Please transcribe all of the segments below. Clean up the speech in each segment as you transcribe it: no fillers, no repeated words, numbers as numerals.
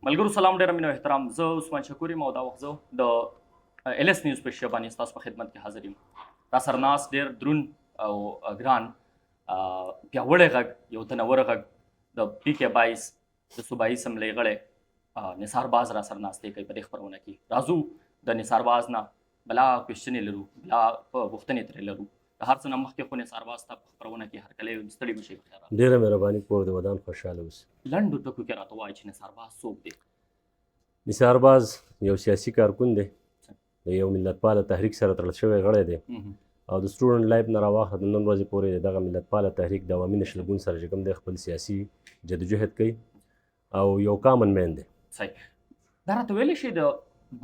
ملګرو سلام، ډېره مینه او احترام. زه عثمان شکور یم او دا وخت زه د ال اس نیوز په شیبه باندې ستاسو په خدمت کې حاضر یم. را سره ناست ډېر درون او ګران پیاوړی غږ، یو تنور غږ، د پی کې 22 د صوبایي اسمبلۍ غړی نثار باز را سره ناست دی. کوي په دې خپرونه کې راځو د نثار باز نه بلا کوېشنې لرو، بلا پوښتنې ترې لرو. د هر څه نه مخکې خو نثار باز ته په خپرونه کې هرکلی ویم. ستړي مه شئ، بخیر راغلی. ډېره مهرباني، کور دې ودان، خوشحاله اوسې. لنډو ټکو کې راته وایي چې نثار باز څوک دی؟ نثار باز یو سیاسي کارکون دی، د یو ملتپاله تحریک سره تړل شوی غړی دی او د سټوډنټ لایف نه راواخله د نن ورځې پورې د دغه ملتپاله تحریک د عوامي نشل ګوند سره چې کوم دی خپل سیاسي جدوجهد کوي او یو کامن مین دی. صحیح، دا راته ویلی شئ د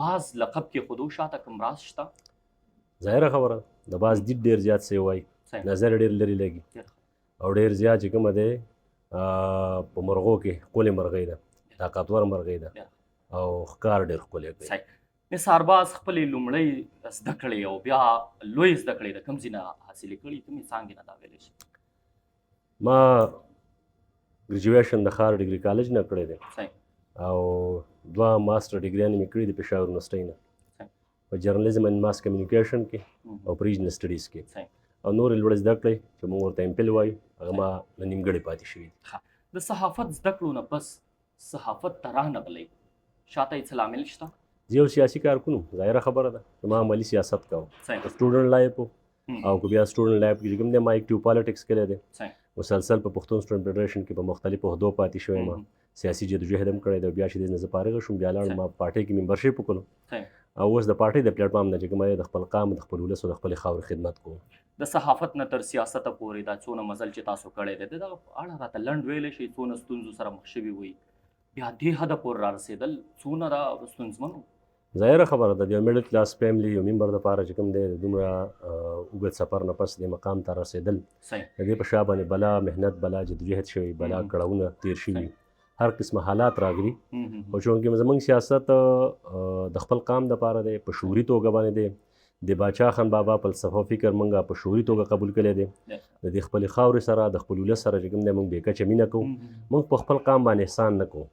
باز لقب کې خودو شاته کوم راز شته؟ ظاهره خبره د باز دید ډېر زیات څه وایي، نظر ډېر لرې لګي او ډېر زیات چې کومه دی په مرغو کې ښکلې مرغۍ ده، طاقتور مرغۍ ده او ښکار ډېر ښکلی کوي. نثار باز خپلې لومړۍ زده کړې او بیا لوی زده کړې د کوم ځای نه حاصلې کړي، کومې څانګې نه، دا ویلی شي؟ ما ګریجویشن د ښار ډیګري کالج نه کړی دی او دوه ماسټر ډیګریانې مې کړي دي پېښور یونیورسټۍ نه په جرنلیزم اینډ ماس کمیونیکیشن کې او په ریجنل سټډیز کې، او نورې لوړې زده کړې چې موږ ورته ایم پیل وایو هغه ما نه نیمګړې پاتې شوي دي. د صحافت زده کړو نه پس صحافت ته رانغلی، شاته یې څه لامل شته؟ زه یو سیاسي کارکون وم، ظاهره خبره ده چې ما عملي سیاست کاوه. سټوډنټ لایف او که بیا سټوډنټ لایف کې چې کوم دی ما اکټیو پالیټکس کړی دی، مسلسل په پښتون سټوډنټ فدرېشن کې په مختلفو عهدو پاتې شوی یم، سیاسي جدوجهد هم کړی دی. بیا چې دې نه زه فارغ شوم بیا لاړم ما په پارټۍ کې ممبرشپ وکړو او اوس د پارټۍ د پلیټفارم نه چې کومه د خپل قام، د خپل ولس او د خپلې خاورې خدمت کوم. د صحافت نه تر سیاسته پورې دا څونه مزل چې تاسو کړی دی، د دغه په اړه راته لنډ ویلی شئ؟ څونه ستونزو سره مخ شوي وئ، بیا دې حده پورې را رسېدل څونه را ستونزمن و؟ ظاهره خبره ده، د یو میډل کلاس فیملی یو ممبر دپاره چې کوم دی د دومره اوږد سفر نه پس دې مقام ته رسېدل، د دې په شا باندې بلا محنت، بلا جدوجهد شوی، بلا کړاوونه تیر شوي، هر قسمه حالات راغلي. خو چونکې زمونږ سیاست د خپل قام دپاره دی، په شعوري توګه باندې دی، د باچا خان بابا فلسفه او فکر مونږ په شعوري توګه قبول کړی دی، د دې خپلې خاورې سره د خپل ولس سره چې کوم دی مونږ بې کچه مینه کوو. مونږ په خپل قام باندې احسان نه کوو،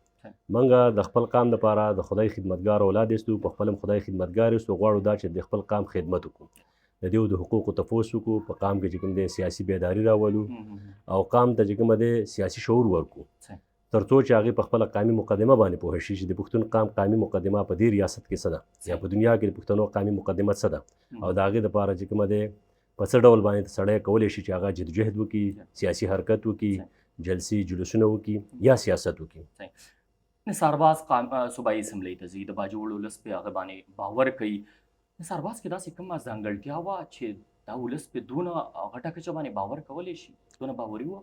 مونږ د خپل قام دپاره د خدای خدمتګار اولاد یاستو، په خپل هم خدای خدمتګار یاستو. غواړو دا چې د خپل قام خدمت وکړو، د دیو د حقوقو تفوس وکړو، په قام کې چې کوم دی سیاسي بیداری راولو او قام ته چې کوم دی سیاسي شعور ورکړو، تر څو چې هغې په خپله قامي مقدمه باندې پوه شي چې د پښتون قام قامي مقدمه په دې ریاست کې څه ده یا په دنیا کې د پښتنو قامي مقدمه څه ده او د هغې دپاره چې کومه دی په څه ډول باندې سړی کولی شي چې هغه جدوجهد وکړي، سیاسي حرکت وکړي، جلسې جلوسونه وکړي یا سیاست وکړي. نثار باز صوبایي اسمبلۍ ته ځي، د باجوړ ولس پې هغه باندې باور کوي. نثار باز کې داسې کومه ځانګړتیا وه چې دا ولس پې دونه غټه کچه باندې باور کولی شي، دونه باوري وه؟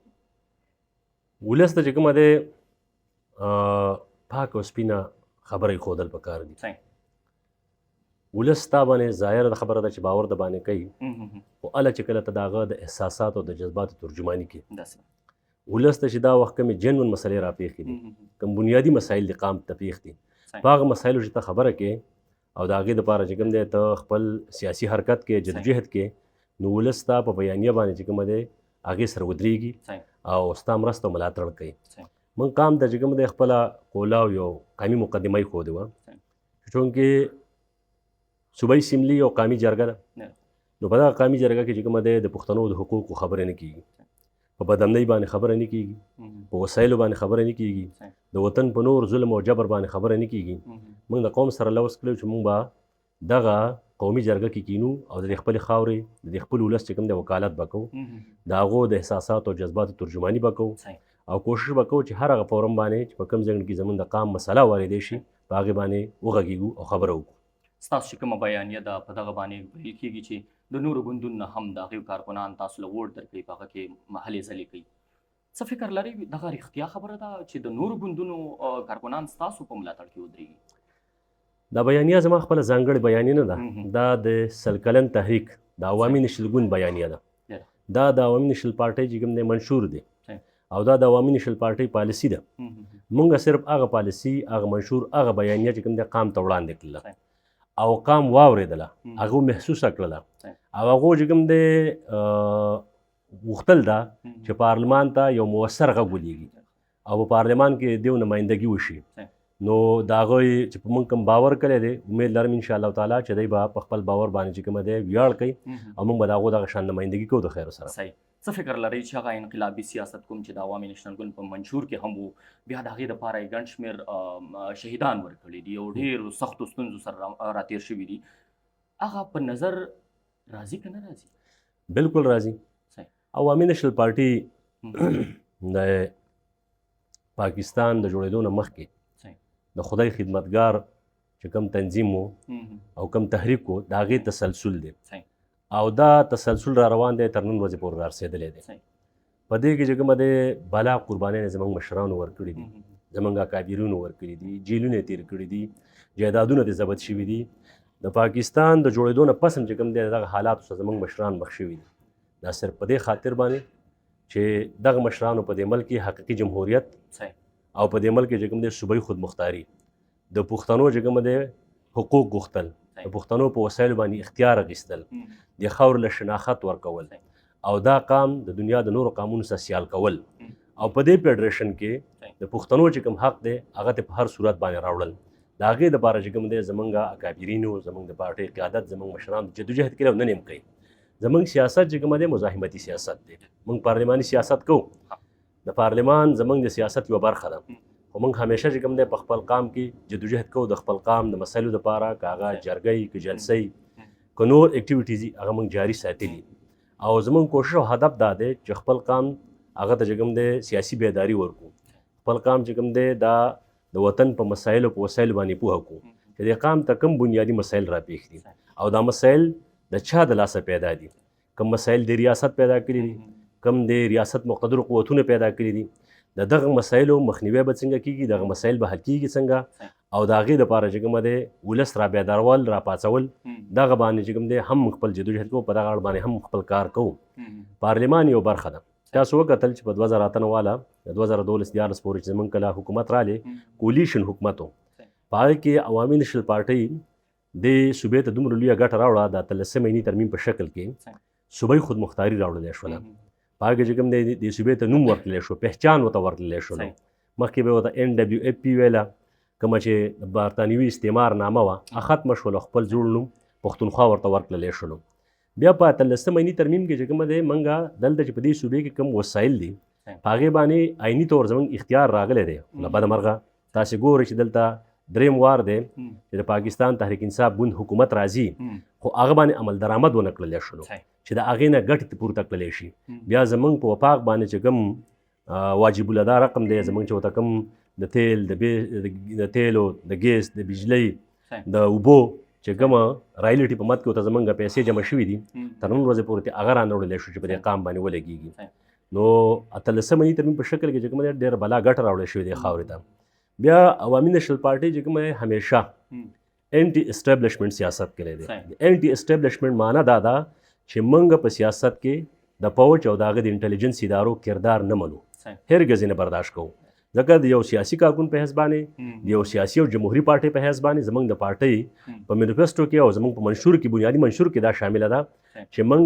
ولس ته چې کومه دی پاک او سپینه خبره ښودل پکار دي. ولس تا باندې ظاهره د خبره ده چې باور د باندې کوي، خو هله چې کله ته د هغه د احساساتو او د جذباتو ترجماني کوي. ولس ته چې دا وخت کومې جنون مسلې راپېښې دي، کوم بنیادي مسایل دي قام ته پېښ دي، په هغه مسایلو چې ته خبره کې او د هغې دپاره چې کوم دی ته خپل سیاسي حرکت کې جدوجهد کې، نو ولس ستا په بیانیه باندې چې کومه دی هغې سره ودرېږي او ستا مرسته او ملاتړ کوي. موږ قام ته چې کوم دی خپله قوله او یو قامي مقدمه یې ښودې وه چې چونکې صوبایي اسمبلي یو قامي جرګه ده، نو په دغه قامي جرګه کې چې کومه دی د پښتنو د حقوقو خبرې نه کېږي، په بدامنۍ باندې خبره نه کېږي، په وسایلو باندې خبره نه کېږي، د وطن په نور ظلم او جبر باندې خبره نه کېږي. موږ د قوم سره لوظ کړی چې موږ به دغه قومي جرګه کې کینو او د خپلې خاورې د دې خپل ولس چې کوم دی وکالت به کوو، د هغو د احساساتو او جذباتو ترجماني به کوو او کوشش به کوو چې هر هغه فورم باندې چې په کوم ځای کې زموږ د قام مسله واردې شي په هغې باندې وغږېږو او خبره وکړو. ستاسو چې کومه بیانیه ده په دغه باندې ویل کېږي چې د نورو ګوندونو نه هم د هغوی کارکنان تاسو له ووټ درکوي، په هغه کې هلې ځلې کوي. څه فکر لرئ، دغه رښتیا خبره ده چې د نورو ګوندونو کارکنان ستاسو په ملاتړ کې ودرېږي؟ دا بیانیه زما خپله ځانګړې بیانیه نه ده، دا د سل کلن تحریک د عوامي نشل ګوند بیانیه ده. دا د عوامي نشل پارټۍ چې کوم دی منشور دی او دا د عوامي نشل پارټۍ پالیسي ده. مونږ صرف هغه پالیسي، هغه منشور، هغه بیانیه چې کوم دی قام ته وړاندې کړله او قام واورېدله، هغه محسوسه کړله او هغو چې کوم دی غوښتل ده چې پارلمان ته یو موثر غږ ولیږي او په پارلمان کې دیو نمایندګي وشي. نو د هغوی چې په موږ کوم باور کړی دی، امید لرم ان شاء الله تعالی چې دی به په خپل باور باندې چې کومه دی ویاړ کوي او موږ به د هغو دغه شان نمایندګي کوو د خیر سره. صحیح. څه فکر لرئ چې هغه انقلابي سیاست کوم چې د عوامي نېشنل ګوند په منشور کې هم وو، بیا د هغې دپاره یې ګڼ شمېر شهیدان ورکړي دي او ډېرو سختو ستونزو سره راتېر شوي دي، هغه په نظر راځي که نه راځي؟ بالکل راځي. عوامي نېشنل پارټي د پاکستان د جوړېدو نه مخکې د خدای خدمتګار چې کوم تنظیم وو او کوم تحریک وو، د هغې تسلسل دی او دا تسلسل را روان دی، تر نن ورځې پورې را رسېدلی دی. په دې کې چې کومه دی بلا قربانۍ زموږ مشرانو ورکړي دي، زموږ اکابرینو ورکړي دي، جیلونه یې تېر کړي دي، جایدادونه دې ضبط شوي دي. د پاکستان د جوړېدو نه پس هم چې کوم دی دغه حالاتو سره زموږ مشران مخ شوي دي. دا صرف په دې خاطر باندې چې دغه مشرانو په دې ملک کې حقیقي جمهوریت او په دې ملک کې چې کوم دی صوبایي خودمختاري، د پښتنو چې کوم دی حقوق غوښتل، د پښتنو په وسایلو باندې اختیار اخیستل، د خاورې له شناخت ورکول او دا قام د دنیا د نورو قامونو سره سیال کول او په دې فدریشن کې د پښتنو چې کوم حق دی هغه ته په هر صورت باندې راوړل، د هغې دپاره چې کوم دی زمونږ اکابرینو، زمونږ د پارټۍ قیادت، زمونږ مشران جدوجهد کړی او نن یې هم کوي. زمونږ سیاست چې کوم دی مزاحمتي سیاست دی، موږ پارلماني سیاست کوو، د پارلمان زمونږ د سیاست یوه برخه ده، خو موږ همیشه چې کوم دی په خپل قام کې جدوجهد کوو د خپل قام د مسایلو دپاره، که هغه جرګه وي، که جلسه وي، که نور اکټیویټیز وي، هغه موږ جاري ساتلي. او زمونږ کوشش او هدف دا دی چې خپل قام هغه ته چې کوم دی سیاسي بیداري ورکړو، خپل قام چې کوم دی دا د وطن په مسایلو په وسایلو باندې پوهه کړو چې د قام ته کوم بنیادي مسایل راپېښ دي او دا مسایل د چا د لاسه پیدا دي، کوم مسایل د ریاست پیدا کړي دي، کوم د ریاست مقتدر قوتونه پیدا کړي دي، د دغه مسایلو مخنیوی به څنګه کیږي، دغه مسایل به حل کیږي څنګه او د هغې دپاره چې کومه دی ولس را بیدارول را پاڅول، دغه باندې چې کوم دی هم خپل جدوجهد کوو، په دغه اړه باندې هم خپل کار کوو. پارلمان یو برخه ده. تاسو وکتل چې په 2008 والا د 2012 13 پورې چې زمونږ کله حکومت رالی، کولیشن حکومت و، په هغې کې عوامي نېشنل پارټۍ دې صوبې ته دومره لویه ګټه راوړه، د 18 آئیني ترمیم په شکل کې صوبایي خودمختاري راوړلی شوله. په هغې کې چې کوم دی دې صوبې ته نوم ورکړلی شو، پهچان ورته ورکړلی شولو. مخکې به ورته این ډبلیو اف پي ویله، کومه چې د برطانوي استعمار نامه وه، هغه ختمه شوله، خپل جوړ نوم پښتونخوا ورته ورکړلی شولو. بیا په 18 آئیني ترمیم کې چې کومه دی موږ دلته چې په دې صوبې کې کوم وسایل دي په هغې باندې آئیني طور زموږ اختیار راغلی دی. له بده مرغه تاسې ګورئ چې دلته دریم وار دی چې د پاکستان تحریک انصاف ګوند حکومت راځي، خو هغه باندې عمل درآمد ونه کړلی شولو چې د هغې نه ګټې پورته کړلی شي. بیا زموږ په وفاق باندې چې کوم واجب الادا رقم دی، زموږ چې ورته کوم د تیل، د تیلو، د ګیس، د بجلۍ، د اوبو چې کومه رایلټي په مد کې ورته زموږ پیسې جمع شوي دي، تر نن ورځې پورې هغه رانه وړلی شو چې په دې قام باندې ولګېږي. نو 18 آئیني ترمیم په شکل کې چې کومه دی ډېره بلا ګټه راوړل شوې دی خاورې ته. بیا عوامي نېشنل پارټي چې کومه همیشه انټي اسټابلیشمنټ سیاست کړی دی. انټي اسټابلیشمنټ معنا دا ده چې موږ په سیاست کې د پوج او د هغه د انټلیجنس ادارو کردار نه منو، هرګز یې نه برداشت کوو، ځکه د یو سیاسي کارکون په حیث باندې، د یو سیاسي او جمهوري پارټۍ په حیث باندې زموږ د پارټۍ په مینیفیسټو کې او زموږ په منشور کې، بنیادي منشور کې دا شامله ده چې موږ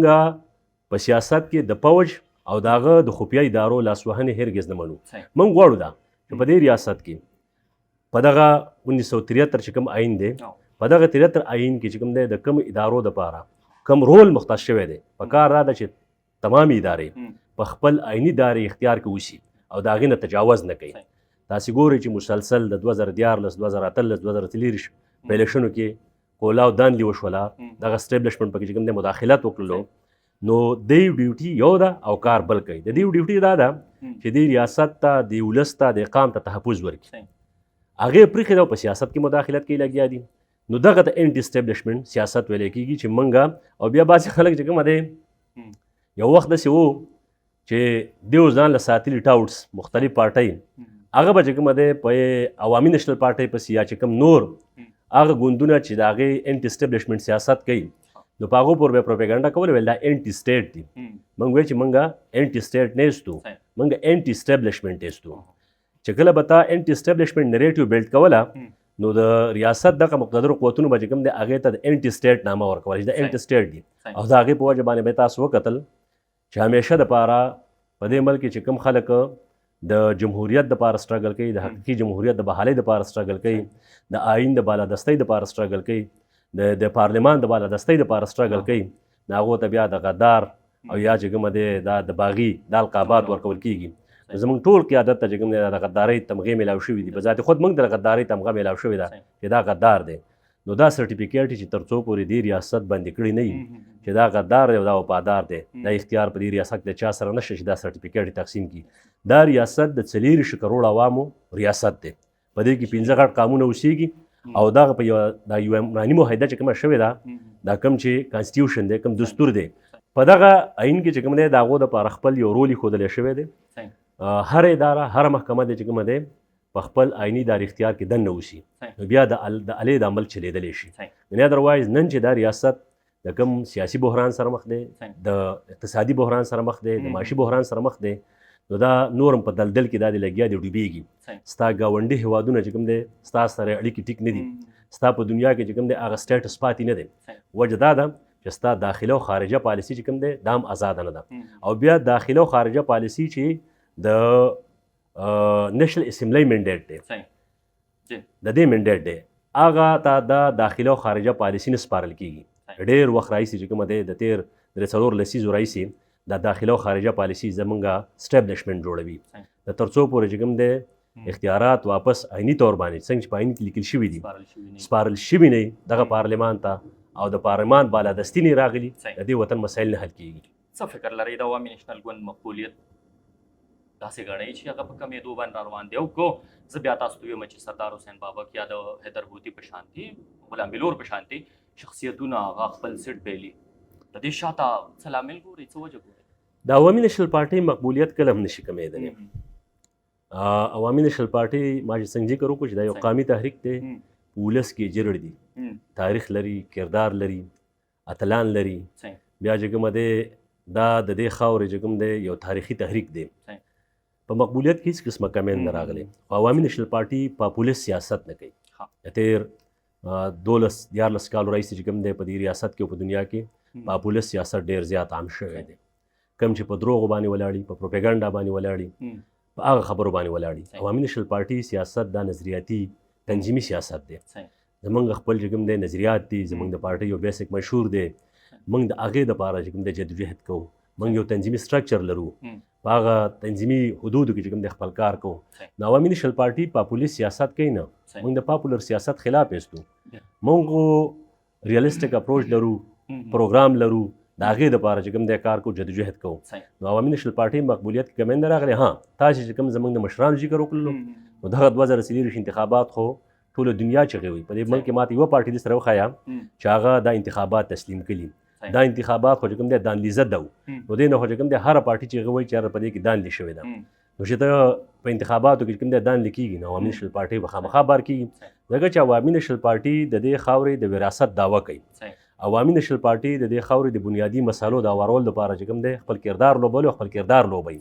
په سیاست کې د پوج او د هغه د خفیه ادارو لاسوهنې هرګز نه منو. موږ غواړو دا چې په دې ریاست کې په دغه 1973 چې کوم آئین دی، په دغه 73 آئین کې چې کوم دی د کوم ادارو دپاره کوم رول مختص شوی دی، په کار دا ده چې تمامې ادارې په خپل آئیني دارې اختیار کې اوسي او د هغې نه تجاوز نه کوي. تاسې ګورئ چې مسلسل د 2013، 2018، 2024 په الیکشنو کې کولا او داندلي وشوله، دغه اسټابلیشمنټ پکې چې کوم دی مداخلت وکړلو. نو دی ډیوټي یو ده او کار بل کوي. د دې ډیوټي دا ده چې دې ریاست ته، دې ولس ته، دې قام ته تحفظ ورکړي. هغې پرېښې ده او په سیاست کې مداخلت کوي لګیا دي. نو دغه ته انټي اسټابلیشمنټ سیاست ویلی کېږي چې موږ او بیا بعضې خلک چې کومه دی یو وخت داسې و چې دیو ځان له ساتلي ټاوټس مختلف پارټۍ، هغه به چې کومه دی په عوامي نېشنل پارټۍ پسې یا چې کوم نور هغه ګوندونه چې د هغې انټي اسټابلیشمنټ سیاست کوي، نو په هغو پورې به پروپاګنډا کوله، ویل دا انټي سټیټ دي. موږ ویل چې موږ انټي سټیټ نه یستو، موږ انټي اسټابلیشمنټ یستو. چې کله به تا انټي اسټابلیشمنټ نریټیو بیلډ کوله، نو د ریاست دغه مقتدرو قوتونو به چې کوم دی هغې ته د انټي سټیټ نامه ورکوله چې دا انټي سټیټ دي. او د هغې په وجه باندې به تاسو وکتل چې همیشه دپاره په دې ملک کې چې کوم خلک د جمهوریت د پاره سټرګل کوي، د حقیقي جمهوریت د بحالۍ د پاره سټرګل کوي، د آئین د بالادستۍ د پاره سټرګل کوي، د پارلمان د بالادستۍ د پاره سټرګل کوي، نو هغو ته بیا د غدار او یا چې کومه دی دا د باغي دا القابات ورکول کېږي. زمونږ ټول قیادت ته چې کوم دی د غدارۍ تمغې میلاو شوي دي، په ذات خود موږ د غدارۍ تمغه میلاو شوې ده چې دا غدار دی. نو دا سرټیفیکیټ چې تر څو پورې دې ریاست بندې کړی نه وي چې دا غدار دی او دا وفادار دی، دا اختیار په دې ریاست کې د چا سره نشته چې دا سرټیفیکیټ تقسیم کړي. دا ریاست د 24 کروړ عوامو ریاست دی، په دې کې 5 غټ قامونه اوسېږي او دغه په یوه دا یوه عمراني معاهده چې کومه شوې ده، دا کوم چې constitution دی، کوم دستور دی، په دغه آئین کې چې کوم دی د هغو دپاره خپل یو رول ایښودلی شوی دی. هر اداره، هر محکمه دی چې کومه دی په خپل آئیني دار اختیار کې دننه اوسي، نو بیا د الې د عمل چلېدلی شي. یعنې otherwise نن چې دا ریاست د کوم سیاسي بحران سره مخ دی، د اقتصادي بحران سره مخ دی، د معاشي بحران سره مخ دی، نو دا نورم په دلدل کې دا دی لګیا دی ډوبېږي. ستا ګاونډي هېوادونه چې کوم دی ستا سره اړیکې ټیک نه دي، ستا په دنیا کې چې کوم دی هغه status پاتې نه دی. وجه دا ده چې ستا داخله او خارجه پالیسي چې کوم دی دا هم ازاده نه ده، او بیا داخله او خارجه پالیسي چې د national assembly mandate دی، د دې mandate دی، هغه ته د داخله او خارجه پالیسي نه سپارل کېږي. ډېر وخت راهیسې چې کومه دی د تېر 3-4 لسیزو راهیسې د داخله او خارجه پالیسي زمونږ establishment جوړوي. د تر څو پورې چې کوم دی اختیارات واپس آئیني طور باندې څنګه چې په آئین کې لیکل شوي دي سپارل شوي نه دغه پارلمان ته، او د پارلمان بالادستي نه راغلي، د دې وطن مسایل نه حل کېږي. څه فکر لرئ د عوامي نېشنل ګوند مقبولیت داسې ګڼئ چې هغه په کمېدو باندې را روان دی؟ او که زه بیا تاسو ته ووایم چې سردار حسین بابک یا د حیدر هوتي په شانتي، غلام بلور په شانتي شخصیتونه هغه خپل سیټ بایلي، د دې شاته څه لامل ګورئ، څه وجه ګورئ؟ د عوامي نېشنل پارټۍ مقبولیت کله هم نشي کمېدلی. عوامي نېشنل پارټۍ ما چې څنګه ذکر وکړو چې دا یو قامي تحریک دی، په ولس کې جرړ دي، تاریخ لري، کردار لري، اتلان لري. بیا چې کومه دی دا د دې خاورې چې کوم دی یو تاریخي تحریک دی. په مقبولیت کې هېڅ قسمه کمی نه راغلی، خو عوامي نېشنل پارټي populist سیاست نه کوي. د تېر 12-13 کالو راهیسې چې کوم دی په دې ریاست کې او په دنیا کې populist سیاست ډېر زیات عام شوی دی، کوم چې په دروغو باندې ولاړي، په پروپاګنډا باندې ولاړي، په هغه خبرو باندې ولاړي. عوامي نېشنل پارټي سیاست دا نظریاتي تنظیمي سیاست دی. زمونږ خپل چې کوم دی نظریات دي، زمونږ د پارټۍ یو basic مشهور دی، موږ د هغې دپاره چې کوم دی جدوجهد کوو، موږ یو تنظیمي structure لرو، په هغه تنظیمي حدودو کې چې کوم دی خپل کار کوو. نو عوامي نېشنل پارټي populist سیاست کوي نه، موږ د popular سیاست خلاف یاستو. موږ realistic approach لرو، پروګرام لرو، د هغې دپاره چې کوم دی کار کوو، جدوجهد کوو. نو عوامي نېشنل پارټي مقبولیت کې کمی نه راغلی. ها تاسې چې کوم زموږ د مشرانو ذکر وکړلو، نو دغه 2024 انتخابات خو ټوله دنیا چغې وي. په دې ملک کې ماته یوه پارټي دې سره وښیه چې هغه دا انتخابات تسلیم کړي. دا انتخابات خو چې کوم دی دانلي زده وو، نو دې نه خو چې کوم دی هره پارټي چې هغه وایي چې یاره په دې کې دانلي شوې ده، نو چې ته په انتخاباتو کې چې کوم دی دانلي کېږي، نو عوامي نېشنل پارټي به خامخا بار کېږي، ځکه چې عوامي نېشنل پارټي د دې خاورې د وراثت دعوه کوي. عوامي نېشنل پارټي د دې خاورې د بنیادي مسالو د هوارولو دپاره چې کوم دی خپل کردار لوبولی او خپل کردار لوبوي.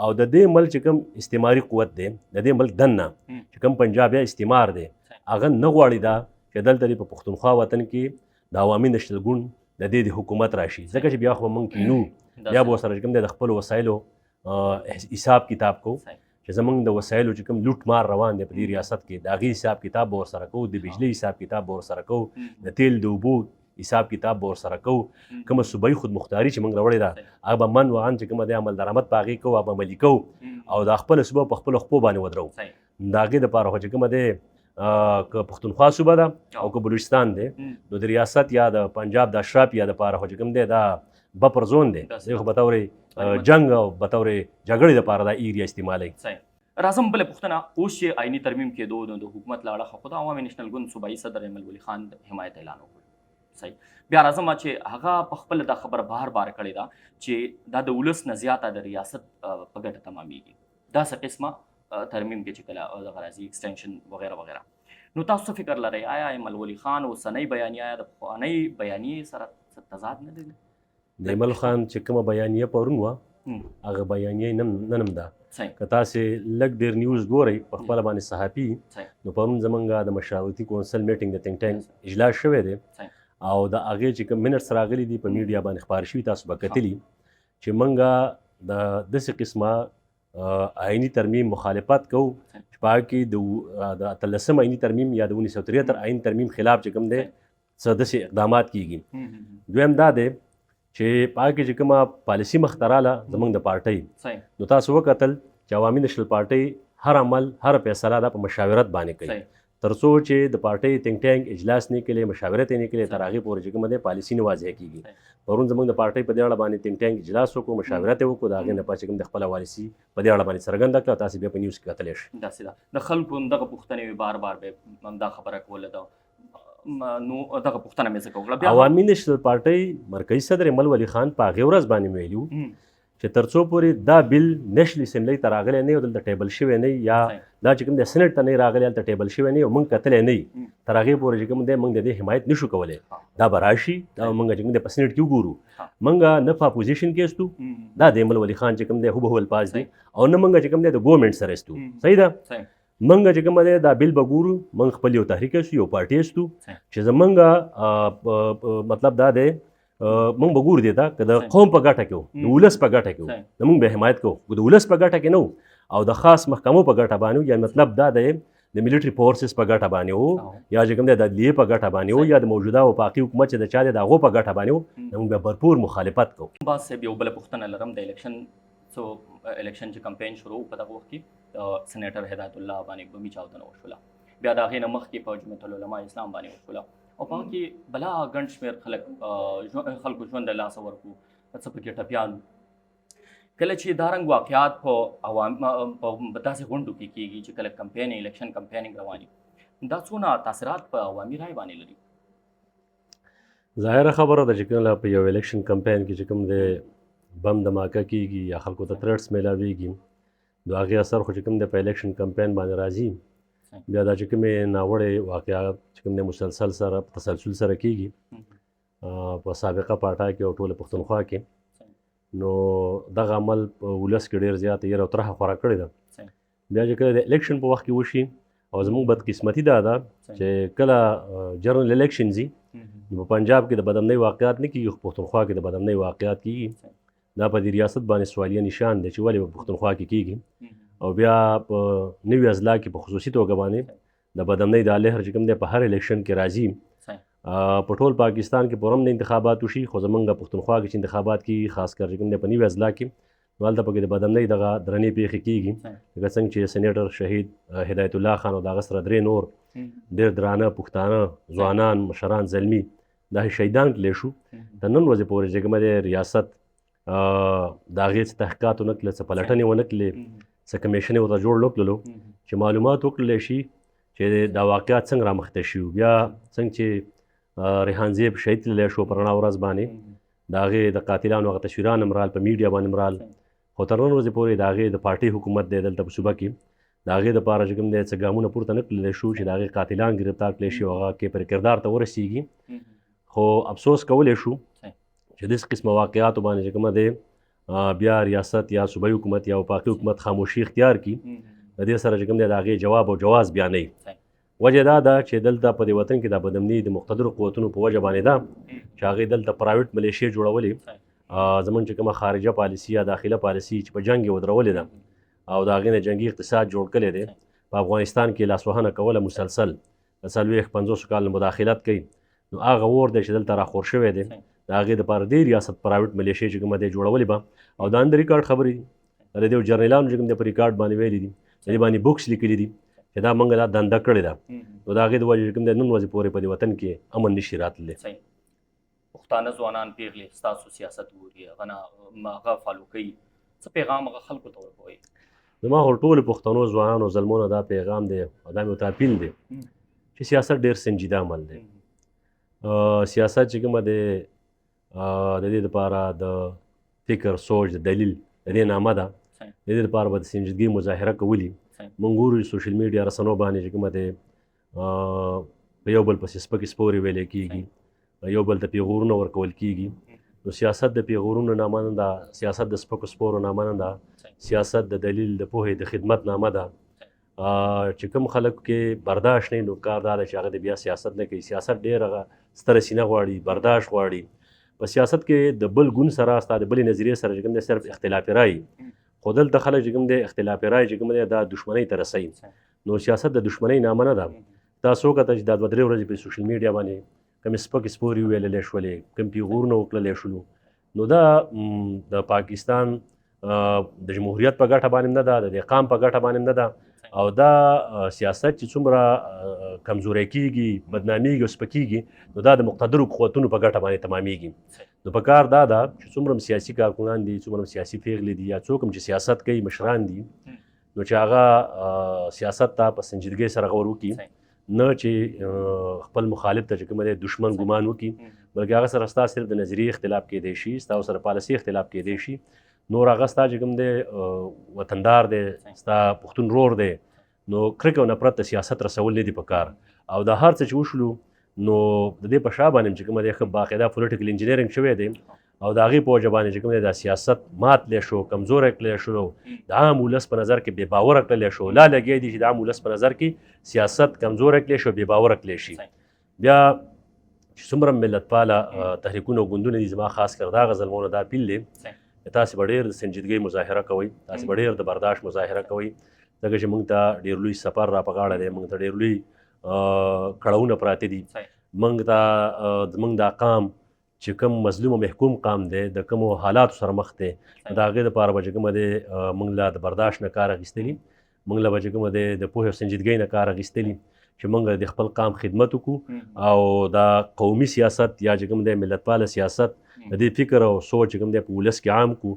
او د دې ملک چې کوم استعماري قوت دی، د دې ملک دننه چې کوم پنجاب یا استعمار دی، هغه نه غواړي دا چې دلته دې په پښتونخوا وطن کې د عوامي نېشنل ګوند د دې د حکومت راشي، ځکه چې بیا خو به موږ کینو، بیا به ورسره چې کوم دی د خپلو وسایلو حساب کتاب کوو، چې زمونږ د وسایلو چې کوم لوټ مار روان دی په دې ریاست کې، د هغې حساب کتاب به ورسره کوو، د بجلۍ حساب کتاب به ورسره کوو، د تیل د اوبو حساب کتاب به ورسره کوو، کومه صوبایي خودمختاري چې موږ راوړې ده هغه به من و عن چې کومه دی عمل درآمد په هغې کوو، هغه به عملي کوو او دا خپله صوبه په خپلو خپو باندې ودروو. د هغې دپاره خو چې کومه دی که پښتونخوا صوبه ده او که بلوچستان دی، نو د ریاست یا د پنجاب د اشرافیا دپاره خو چې کوم دی دا buffer zone دی، دی خو به طور جنګ او به طور جګړې دپاره دا area استعمالوي. راځم بله پوښتنه، اوس چې آئیني ترمیم کېدو نو د حکومت له اړخه خو د عوامي نېشنل ګوند صوبایي صدر ایمل ولي خان حمایت اعلان وکړ. صحیح، بیا راځم چې هغه په خپله دا خبره بار بار کړې ده چې دا د ولس نه زیاته د ریاست په ګټه تمامېږي، داسې قسمه ترمیم کې چې کله دغه راځي extension وغیره وغیره. نو تاسو څه فکر لرئ، آیا ایمل ولي خان اوسنۍ بیانیه آیا د پخوانۍ بیانیې سره څه تضاد نه لري؟ د ایمل خان چې کومه بیانیه پرون وه هغه بیانیه نن هم ده. که تاسې لږ ډېر news ګورئ په خپله باندې صحافي، نو پرون زمونږ د مشاورتي council meeting د think tank اجلاس شوی دی او د هغې چې کوم minutes راغلي دي په میډیا باندې خپاره شوي، تاسو به کتلي چې مونږ د داسې قسمه آئیني ترمیم مخالفت کوو چې په هغه کې د 18 آئیني ترمیم یا د 1973 آئین ترمیم خلاف چې کوم دی څه داسې اقدامات کیږي. دویم دا دی چې په هغه کې چې کومه پالیسي مخته راله زمونږ د پارټۍ، نو تاسو وکتل چې عوامي نشنل پارټۍ هر عمل هر فیصله دا په مشاورت باندې کوي، تر څو چې د پارټۍ تینک ټانک اجلاس نه کړي، مشاورت یې نه کړي، تر هغې پورې چې کومه دی پالیسي نه واضح کیږي. پرون زمونږ د پارټۍ په دې اړه باندې تینک ټانک اجلاس وکړو، مشاورت یې وکړو، د هغې نه پس چې کوم د خپله پالیسي په دې اړه باندې څرګنده کړه، تاسې بیا په نیوز کې کتلی شئ. داسې ده، د خلکو همدغه پوښتنې وې، بار بار به همدا خبره کوله ده، نو دغه پوښتنه مې ځکه وکړه. عوامي نشنل پارټۍ مرکزي صدر ایمل ولي خان په هغې ورځ باندې ویلي وو چې تر څو پورې دا بل نشنل اسمبلۍ ته راغلی نه، دلته table شوی نه، یا دا چې کوم دی سېنېټ ته نه راغلی، هلته table شوی نه او موږ کتلی نه، تر هغې پورې چې کوم دی موږ د دې حمایت نشو کولی. دا به راشي، دا به موږ چې کوم دی په سېنېټ کې وګورو. موږ نه په اپوزیشن کې یاستو، دا د ایمل ولي خان چې کوم دی هوبهو الفاظ دي، او نه موږ چې کوم دی د ګورنمنټ سره یاستو. صحیح ده؟ موږ چې کوم دی دا بل به ګورو، موږ خپل یو تحریک یاستو، یو پارټي یاستو چې زمونږ مطلب دا دی موږ به ګورو دې ته که د قوم په ګټه کې وو، د ولس په ګټه کې وو، نو موږ به حمایت کوو. که د ولس په ګټه کې نه وو او د خاص محکمو په ګټه باندې وو، یا مطلب دا دی د ملټري فورسز په ګټه باندې وو، یا چې کوم دی د عدلیې په ګټه باندې وو، یا د موجوده وفاقي حکومت چې د چا دی د هغو په ګټه باندې وو، نو موږ به بھرپور مخالفت کوو. باز صاحب یو بله پوښتنه لرم. د الیکشن څو الیکشن چې کمپاین شروع په دغه وخت کې سنیټر هدایت الله باندې بمي چاودنه وشوله، بیا د هغې نه مخکې په جمعیت العلماء اسلام باندې وشوله، او په هغه کې بلا ګڼ شمېر خلک خلکو ژوند له لاسه ورکړو، څه پکې ټپیان. کله چې دا رنګ واقعات په عوام په داسې غونډو کې کېږي چې کله کمپاین الیکشن کمپاینینګ روان وي، دا څونه تاثیرات په عوامي رای باندې لري؟ ظاهره خبره ده چې کله په یو الیکشن کمپاین کې چې کوم دی بم دماکه کېږي یا خلکو ته threats میلاویږي، نو هغې اثر خو چې کوم دی په الیکشن کمپاین باندې راځي. بیا دا چې کومې ناوړې واقعات چې کوم دی مسلسل سره په تسلسل سره کېږي په سابقه پاټا کې او ټوله پښتونخوا کې، نو دغه عمل په ولس کې ډېر زیات یره او ترهه خوره کړې ده. بیا چې کله د الیکشن په وخت کې وشي، او زموږ بدقسمتي دا ده چې کله جنرال الیکشن ځي نو په پنجاب کې د بدامنۍ واقعات نه کېږي، خو پښتونخوا کې د بدامنۍ واقعات کېږي. دا په دې ریاست باندې سوالیه نشان دی چې ولې په پښتونخوا کې کېږي. او بیا په نوي اضلاع کې په خصوصي توګه باندې د بدامنۍ دا لهر چې کوم دی په هر الیکشن کې راځي. په ټول پاکستان کې پرم د انتخابات وشي، خو زمونږ پښتونخوا کې چې انتخابات کېږي، خاص کر چې کوم دی په نوي اضلاع کې، نو هلته پکې د بدامنۍ دغه درنې پېښې کېږي. لکه څنګه چې سنیټر شهید هدایت الله خان او د هغه سره درې نور ډېر درانه پښتانه ځوانان مشران زلمي دا شهیدان کړلی شو. د نن ورځې پورې چې کومه دی ریاست د هغې څه تحقیقات ونه کړل، څه پلټنې ونه کړلې، څه کمیشن یې ورته جوړ نه کړلو چې معلومات وکړلی شي چې دا واقعات څنګه رامخته شي. بیا څنګه چې ریحان زیب شهید تللی شو په رڼا ورځ باندې، د هغې د قاتلانو هغه تصویران هم رال، په میډیا باندې هم رال، خو تر نن ورځې پورې د هغې د پارټۍ حکومت دی دلته په صوبه کې، د هغې دپاره چې کوم دی څه ګامونه پورته نه کړلی شو چې د هغې قاتلان ګرفتار کړلی شي او هغه کې پر کردار ته ورسیږي. خو افسوس کولی شو چې داسې قسمه واقعاتو باندې چې کومه دی بیا ریاست یا صوبایي حکومت یا وفاقي حکومت خاموشي اختیار کړي، د دې سره چې کوم دی د هغې جواب او جواز بیا نه وي. وجه دا ده چې دلته په دې وطن کې دا بدامني د مقتدرو قوتونو په وجه باندې ده چې هغې دلته پرایویټ ملیشې جوړولې. زمونږ چې کومه خارجه پالیسي یا داخله پالیسي چې په جنګ یې ودرولې ده او د هغې نه جنګي اقتصاد جوړ کړی دی، په افغانستان کې لاسوهنه کوله مسلسل د 40-50 کال مداخلت کوي، نو هغه اور دی چې دلته راخور شوی دی. د هغې دپاره دې ریاست پرایویټ ملیشې چې کومه دی جوړولې به، او دا اندر ریکارډ خبرې دي، د دې جرنیلانو چې کوم دی په ریکارډ باندې ویلي دي، د دې باندې بوکس لیکلي دي چې دا موږ دا دنده کړې ده. نو د هغې د وجې چې کوم دی نن ورځې پورې په دې وطن کې امن نشي راتللی. پښتانه ځوانان پیغلې ستاسو سیاست ګوري، هغه نه هغه follow کوي، څه پیغام هغه خلکو ته ورکوئ؟ زما خو ټولو پښتنو ځوانانو زلمو نه دا پیغام دی او دا مې ورته اپیل دی چې سیاست ډېر سنجیده عمل دی. سیاست چې کومه دی د دې دپاره د فکر، سوچ، د دلیل د دې نامه ده. د دې دپاره به د سنجیدګۍ مظاهره کولي. موږ ګورو چې سوشل میډیا رسنو باندې چې کومه دی په یو بل پسې سپکې سپورې ویلی کېږي، یو بل ته پیغورونه ورکول کېږي. نو سیاست د پیغورونو نامه نه ده، سیاست د سپکو سپورو نامه نه ده، سیاست د دلیل، د پوهې، د خدمت نامه ده. چې کوم خلک کې برداشت نه نو کار دا دی چې هغه د بیا سیاست نه کوي. سیاست ډېر هغه ستره سینه غواړي، برداشت غواړي. په سیاست کې د بل ګوند سره ستا د بلې نظریې سره چې کوم دی صرف اختلاف رایي، خو دلته خلک چې کوم دی اختلاف رای چې کوم دی دا دښمنۍ ته رسوي. نو سیاست د دښمنۍ نامه نه ده. تاسو وکتل چې دا دوه درې ورځې په سوشل میډیا باندې کومې سپکې سپورې وویللی شولې، کوم پیغورونه وکړلی شولو، نو دا د پاکستان د جمهوریت په ګټه باندې نه ده، د دې قام په ګټه باندې نه ده. او دا سیاست چې څومره کمزوری کیږي، بدنامیږي او سپکیږي، نو دا د مقتدرو قوتونو په ګټه باندې تمامیږي. نو په کار دا ده چې څومره هم سیاسي کارکنان دي، څومره هم سیاسي پیغلې دي، یا څوک هم چې سیاست کوي، مشران دي، نو چې هغه سیاست ته په سنجیدګۍ سره غور وکړي، نه چې خپل مخالف ته چې کوم دی دښمن ګمان وکړي، بلکې هغه سره ستا صرف د نظریې اختلاف کېدی شي، ستا سره پالیسي اختلاف کېدی شي، نور هغه ستا چې کوم دی وطندار دی، ستا پښتون رور دی، نو کرکه او نفرت ته سیاست رسول نه دي په کار. او دا هر څه چې وشلو نو د دې په شا باندې چې کوم دی ښه باقاعده پولیټیکل انجینیرینګ شوی دی، او د هغې په وجه باندې چې کوم دی دا سیاست مات کړی شو، کمزوری کړی شو، د عام ولس په نظر کې بې باوره کړلی شو. لا لګیا دي چې د عام ولس په نظر کې سیاست کمزوری کړی شو، بې باوره کړی شي. بیا چې څومره ملتپاله تحریکونه او ګوندونه دي، زما خاص کر دا زلمو نه دا اپیل دی چې تاسې به ډېر د سنجیدګۍ مظاهره کوئ، تاسې به ډېر د برداشت مظاهره کوئ، ځکه چې موږ ته ډېر لوی سفر را په غاړه دی، موږ ته ډېر لوی کړاوونه پراته دي، موږ ته زموږ دا قام چې کوم مظلوم او محکوم قام دی، د کومو حالاتو سره مخ دی، د هغې دپاره به چې کومه دی موږ له د برداشت نه کار اخیستلي، موږ له به چې کومه دی د پوهې او سنجیدګۍ نه کار اخیستلي چې موږ د خپل قام خدمت وکړو، او دا قومي سیاست یا چې کوم دی ملتپاله سیاست د دې فکر او سوچ چې کوم دی په ولس کې عام کړو،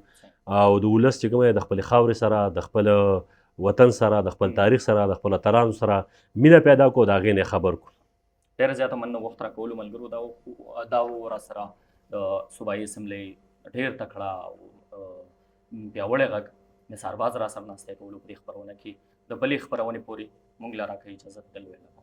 او د ولس چې کوم دی د خپلې خاورې سره، د خپل وطن سره، د خپل تاریخ سره، د خپل اتلانو سره مینه پیدا کړو، د هغې نه خبر کړو. ډېره زیاته مننه وخت راکولو ملګرو. دا و را سره د صوبایي اسمبلۍ ډېر تکړه او پیاوړی غږ نثار باز را سره ناستی کولو په دې خپرونه کې. د بلې خپرونې پورې موږ له راکړئ اجازه. تل ویله.